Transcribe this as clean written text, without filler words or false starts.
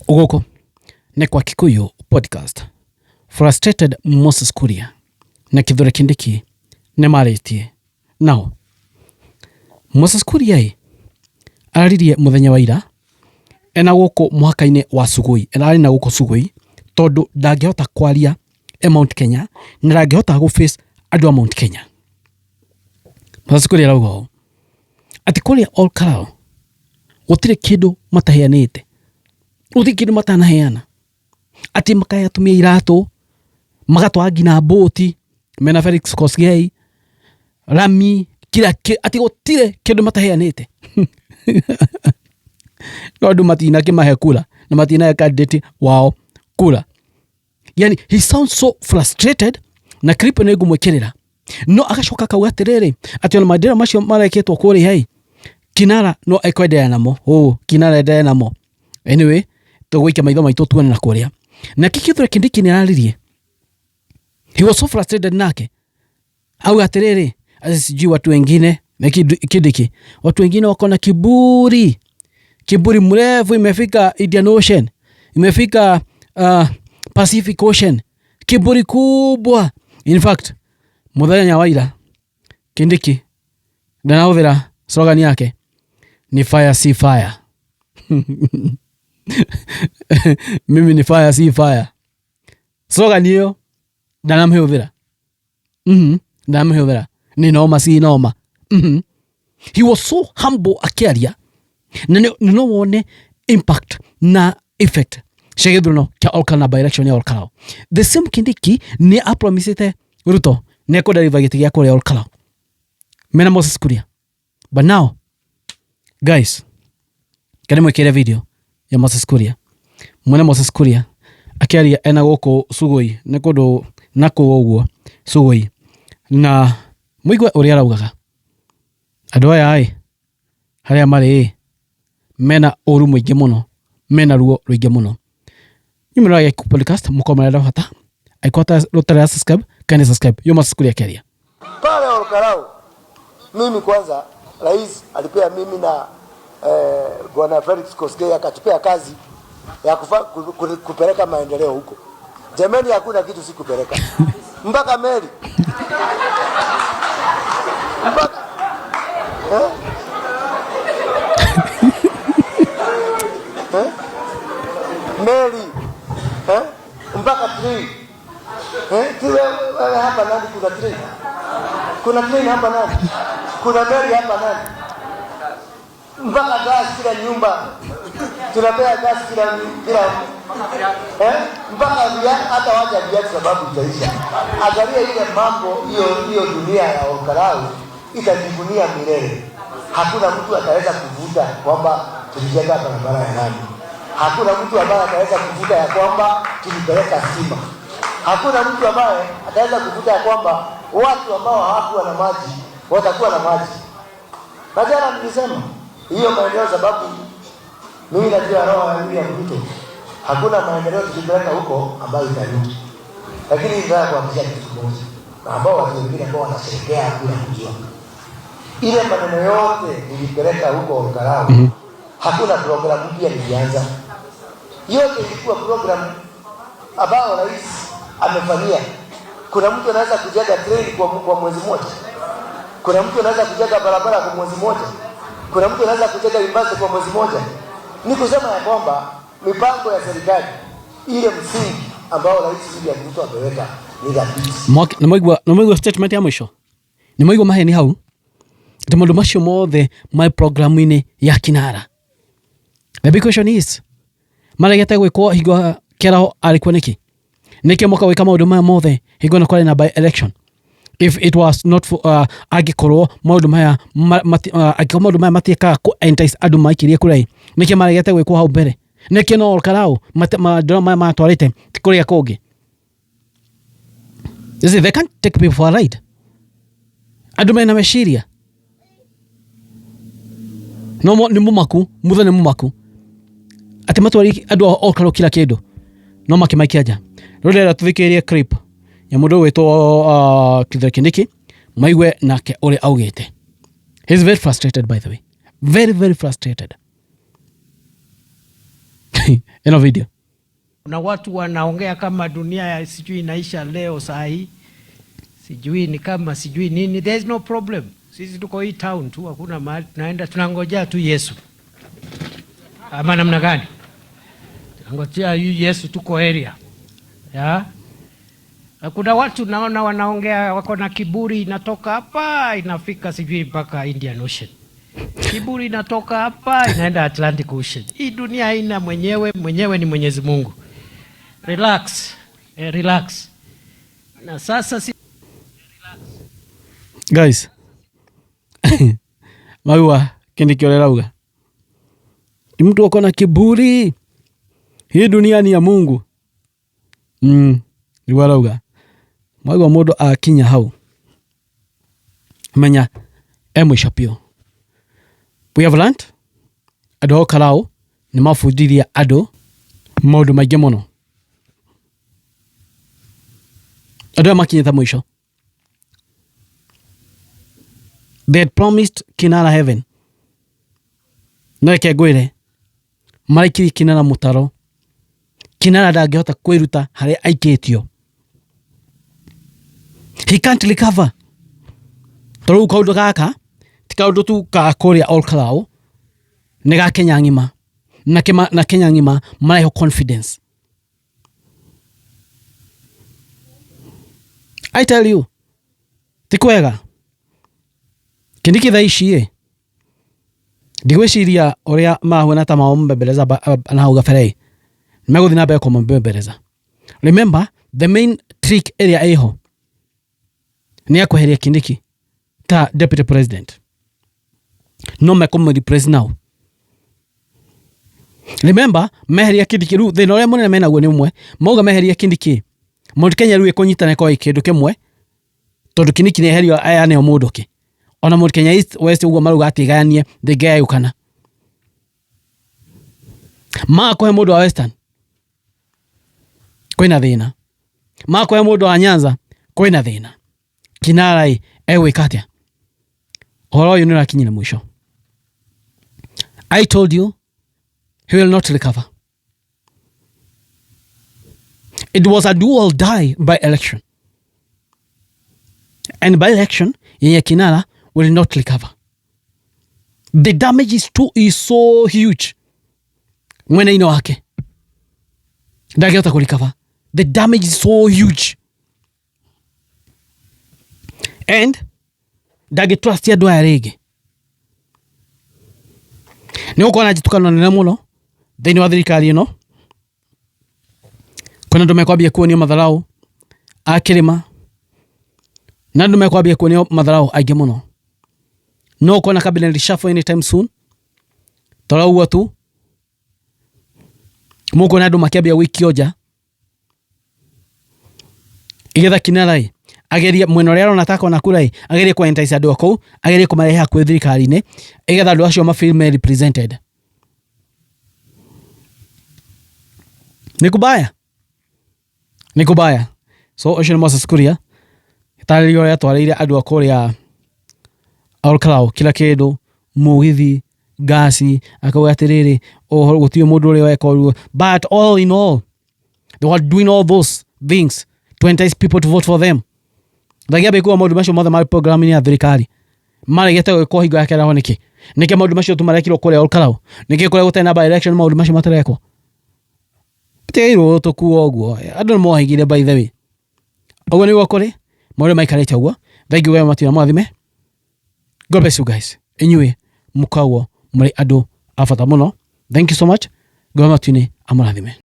Gũkũ nĩ kwa Kikuyu Podcast. Frustrated Moses Kuria na Kithure Kindiki nĩ marĩtie nao. Moses Kuria ĩ araririe mũthenya wa ira ena gũkũ mũhaka-inĩ wa Sugoi, ararĩ na gũkũ Sugoi tondũ ndangĩhota kwaria e Mount Kenya na ndangĩhota gũ face andũ a Mount Kenya. Moses Kuria arauga ũũ atĩ kũrĩa Ol Kalou gũtirĩ kĩndũ mataheanĩte, gũtirĩ kĩndũ matanaheana, atĩ makahe atumia iratũ, magatwara nginya mbũti mena Felix Kosgei, rami, kila atĩ gũtirĩ kĩndũ mataheanĩte. No andũ matinakĩmahe kura na matinahe candidate wao kura. Yani he sounds so frustrated na clip nĩ ngũmwĩkĩrĩra no agacoka akauga atĩrĩrĩ atĩ ona maendeleo macio marekĩtwo kũrĩa ĩ kinara no ekwendelea namo ũ kinara endelee namo. Anyway, tũgũikia maitho maitũ tuone na kũrĩa. Nake Kithure Kindiki nĩ araririe, he was so frustrated nake auga atĩrĩrĩ ati sijui watu wengine na Kindiki, watu wengine wako na kiburi, kiburi mrefu imefika Indian Ocean, imefika Pacific Ocean, kiburi kubwa. In fact, mũthenya wa ira Kindiki ndanahũthĩra slogan yake ni fire si fire. Mimi ni fire si fire. Slogan hiyo ndanamĩhũthĩra. Ndanamĩhũthĩra. Ni noma si noma. He was so humble akĩaria na no wone impact na effect cia gĩthurano kĩa Ol Kalou na by election ya Ol Kalou. The same Kindiki nĩ apromisĩte Ruto nĩ ekũdeliver gĩtĩ gĩa kũrĩa Ol Kalou mena Moses Kuria. But now guys, kene mwĩkĩre video ya Moses Kuria, mwene Moses Kuria akĩaria ena gũkũ Sugoi, nĩ kũndũ na kũu ũguo Sugoi, na mũigue ũrĩa araugaga andũ aya ĩ harĩa marĩ ĩ mena ũru mũingĩ mũno, mena ruo rũingĩ mũno. Nyumĩra ya Gĩkũ Podcast mũkorwo marenda bata angĩkorwo rũtarĩ subscribe kana subscribe yo Moses Kuria akĩaria pale Ol Kalou. Mimi kwanza rais alipea mimi na bwana Felix Kosgei akatupea kazi ya kupeleka maendeleo huko. Jamani, hakuna kitu sikupeleka. Mpaka meli. Mpaka eh? Eh? Meli. Eh? Mpaka treni. Eh? Wewe hapa nani kuna treni? Kuna treni hapa nani? Kuna meli hapa nani? Mpaka gas kila nyumba. Tunapea gas kila eh? Mpaka hata wacha viatu sababu itaisha. Angalia ile mambo hiyo dunia ya Ol Kalou itajivunia milele. Hakuna mtu ataweza kuvuta kwamba tulijenga barabara ya lami. Hakuna mtu ambaye ataweza kuvuta ya kwamba tulipeleka stima. Hakuna mtu ambaye ataweza kuvuta ya kwamba watu ambao hawakuwa na maji watakuwa na maji. Na jana nilisema hiyo maendeleo, sababu mimi najua roho ya William Ruto. Hakuna maendeleo tukipeleka huko ambayo itarudi. Lakini nataka kuhakikisha kitu kimoja, na ambao watu wengine ambao wanasherehekea bila kujua. Ile maneno yote nilipeleka huko Ol Kalou. Hakuna program mpya nilianza. Yote ilikuwa program ambao rais amefanyia. Kuna mtu anaweza kujenga train kwa mwezi mmoja. Kuna mtu anaweza kujenga barabara kwa mwezi mmoja. Kuna mtu anaweza kujenga university kwa mwezi mmoja. Ni kusema ya kwamba mipango ya serikali ile msingi ambao rais William Ruto ameweka ni thabiti. Nĩ mwaigua statement ya mũico, nĩ mwaigua maheni hau atĩ maũndũ macio mothe marĩ programu-inĩ ya kinara. The big question is, maregete gwĩkwo hingo Kĩaraho arĩ kuo nĩkĩ? Nĩkĩ moka gwĩka maũndũ maya mothe hingo ĩno kwarĩ na by election? If it was not for angĩkorwo maũndũ maya angĩkorwo maũndũ maya matiĩkaga kũ entice andũ maikĩrie kura ĩ, nĩkĩ maregete gwĩkwo hau mbere? Nĩkĩ no Ol Kalou maendeleo maya matwarĩte ti kũrĩa kũngĩ? You see, they can't take people for a ride. Andũ mena meciria no nĩ mũmaku muthe nĩ mũmaku atĩ matwari andũ a Ol Kalou kila kĩndũ no makĩmaikia nja. Rĩu ndĩrenda tũthikĩrĩrie clip ya mũndũ ũgwĩtwo Kithure Kindiki maigue nake ũrĩa augĩte. He's very frustrated, by the way, very very frustrated. Ĩno video. Kuna watu wanaongea kama dunia ya sijui inaisha leo saa hii, sijui ni kama sijui nini. There is no problem. Sisi tuko hii town tu, hakuna mahali tunaenda, tunangojea tu Yesu. Ama namna gani? Tunangojea Yesu, tuko area ya. Kuna watu naona wanaongea wako na kiburi, inatoka hapa inafika sijui mpaka Indian Ocean. Kiburi inatoka hapa inaenda Atlantic Ocean. Hii dunia haina mwenyewe, mwenyewe ni Mwenyezi Mungu. Relax, relax. Na sasa si Guys, maua Kindiki ũrĩa rauga mtu ako na kiburi, hii dunia ni ya Mungu. Nĩguo arauga. Mwaigua mũndũ akinya hau, menya e mũico biũ. We have learned andũ a Karau nĩ mabundithia andũ maũndũ maingĩ mũno. Andũ aya makinyĩte mũico. They had promised Kinara heaven. No reke ngwĩre, maraikirie Kinara mũtaro. Kinara ndangĩhota kwĩruta harĩa aikĩtio. He can't recover. Tondũ rĩu kaũndũ gaka ti kaũndũ tu ka kũrĩa Ol Kalou, nĩ ga Kenya ng'ima. Na, na Kenya ng'ima maraiho confidence. I tell you, ti kwega. Kindiki thaa ici ĩ, ndigwĩciria ũrĩa mahuana ta maũmbembeleza na hau gabere megũthiĩ na mbere kũmũmbembeleza. Remember, the main trick ĩrĩa ĩho nĩ ya kweheria Kindiki ta deputy president. No mekũmũ replace now. Remember, meheria Kindiki rĩu thĩna ũrĩa mũnene menaguo nĩ ũmwe, mauga meheria Kindiki, Mount Kenya rĩu ĩkũnyitana ĩkorwo ĩ kĩndũ kĩmwe, tondũ Kindiki nĩ eherio aya nĩo mũndũ kĩ. Ona Mount Kenya East West ũguo marauga atĩ ĩgayanie ndĩngĩgayũkana. Maga kũhe mũndũ wa Western kwĩna thĩna, maga kũhe mũndũ wa Nyanza kwĩna thĩna. Kinara ĩ egwĩka atĩa? Ũhoro ũyũ nĩ ũrakinyire mũico. I told you he will not recover. It was a do or die by election. And by election yenye Kinara will not recover. The damage is so huge. Mwena-inĩ wake ndangĩhota kũ recover. The damage is so huge. And ndangĩ trust andũ aya rĩngĩ. Nĩ gũkorwo na njĩtũkano nene mũno thĩinĩ wa thirikari ĩno. Kwĩna andũ mekwambia kuonio matharau a kĩrĩma, na andũ mekwambia kuonio matharau aingĩ mũno. No ũkona cabinet reshuffle anytime soon. Tora ũguo tu mũkuona andũ makĩambia gũikio nja igetha Kinara ĩ agerie mwena ũrĩa arona ta akona kura ĩ agerie kũ entice andũ a kũu, agerie kũmarehe hakuhĩ thirikari-inĩ igetha andũ acio ma feel represented. Nĩ kubaya, nĩ kubaya. So ũcio nĩ Moses Kuria tarĩria ũrĩa atwarĩire andũ a kũrĩa Ol Kalou kila kĩndũ, mũgithi, ngasi, akauga atĩrĩrĩ, ũhoro gũtirĩ mũndũ ũrĩa weka ũguo, but all in all they were doing all those things to entice people to vote for them. Ndangĩambia kuga maũndũ macio mothe marĩ program-inĩ ya thirikari maregete gwĩkwo hingo ya kĩaraho nĩkĩ? Nĩkĩ maũndũ macio tu marekirwo kũrĩa Ol Kalou? Nĩkĩ kũrĩa gũtarĩ na by election maũndũ macio matarekwo? Tigĩrĩirwo tũkuo ũguo andũ nĩ mohĩgire by the way. Ũguo nĩguo kũrĩ maũndũ maikarĩte ũguo. Thank you very much na mwathime. God bless you guys. Inyuĩ mũkoragwo mũrĩ andũ a bata mũno. Thank you so much. Ngai wa matu-inĩ amũrathime.